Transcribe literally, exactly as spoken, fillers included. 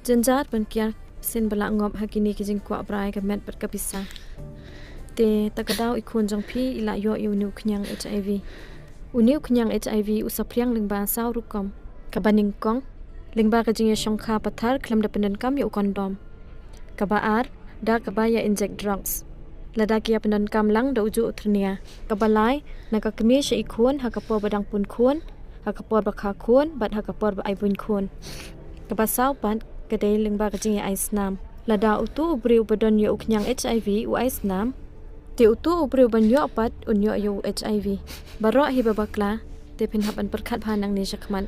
Jynjar ban kiar sien ba la ngop ha kine ki jingkwah brai ka met bad ka pisa. Te ta ka daw i khun jong phi i la ïoh ïa une u khñiang HIV. Une u khñiang HIV u saphriang lyngba saw rukom. Kaba nyngkong, lyngba ka jingïashongkha pathar khlem da pyndonkam ïa u kondom. Kaba ar, da kaba ïa inject drugs. Lada ki ïa pyndonkam lang da u juh u thyrnia. Kaba lai, na ka kmie sha i khun ha ka por ba dang pun khun, ha ka por ba kha khun bad ha ka por ba ai buiñ khun. Kaba saw pat ka dei lyngba ka jingïa ai snam. Lada utu u briew ba don ïa u khñiang HIV u ai snam, te utu u briew ban ïoh pat un ïoh ïa u HIV. Baroh hi ba bakla, te phin hap ban pyrkhat bha nangne shakhmat.